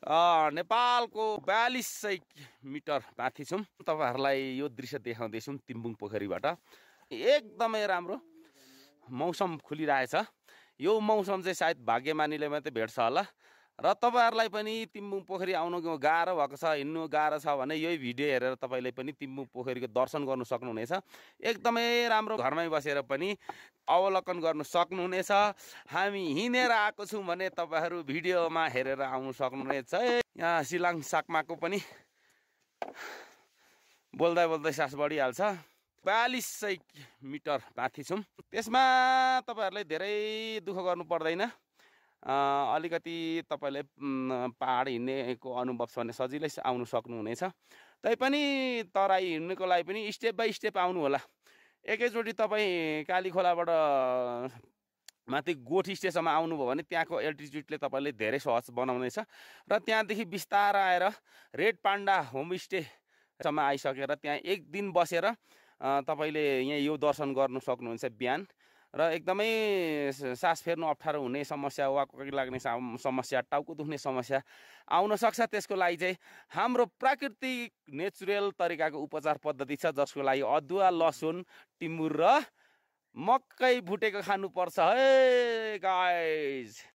नेपालको 4200 मिटर माथि छौँ। तपाईहरुलाई यो दृश्य देखाउँदैछौँ तिम्बुङ पोखरीबाट। एकदमै राम्रो मौसम खुलिरहेछ। यो मौसम चाहिँ सायद भाग्यमानीले मात्रै भेट्छ होला। र तपाईहरुलाई पनि तिम्बुङ पोखरी आउनु गाह्रो भएको छ, हिँड्नु गाह्रो छ भने यही भिडियो हेरेर तपाईले पनि तिम्बुङ पोखरीको दर्शन गर्न सक्नुहुनेछ। एकदमै राम्रो घरमै बसेर पनि अवलोकन गर्न सक्नुहुनेछ। हामी हिँडेर आएको छौँ भने तपाईहरु भिडियोमा हेरेर आउन सक्नुहुनेछ। यहाँ सिलाङ साकमाको पनि बोल्दै बोल्दै सास बढिहाल्छ। 4200 मिटर माथि छौँ। त्यसमा तपाईहरुले धेरै दुःख गर्नु पर्दैन। अलिकति तपाईले पहाड हिँड्नेको अनुभव छ भने सजिलै आउन सक्नुहुनेछ। तैपनि तराई हिँड्नको लागि पनि स्टेप बाइ स्टेप आउनु होला। एकैचोटि तपाई कालीखोलाबाट माथि गोठी स्टेसनमा आउनुभयो भने त्यहाँको एल्टिट्युडले तपाईले धेरै सहज बनाउनेछ। र त्यहाँदेखि बिस्तार आएर रेड पाण्डा होमस्टेसम्म आइसकेर त्यहाँ एक दिन बसेर तपाईले यहाँ यो दर्शन गर्न सक्नुहुन्छ बिहान। र एकदमै सास फेर्नु अप्ठ्यारो हुने समस्या, वाकवाकी लाग्ने समस्या, टाउको दुख्ने समस्या आउन सक्छ। त्यसको लागि चाहिँ हाम्रो प्राकृतिक नेचुरल तरिकाको उपचार पद्धति छ, जसको लागि अदुवा, लसुन, टिमुर र मकै भुटेको खानुपर्छ है गाइज।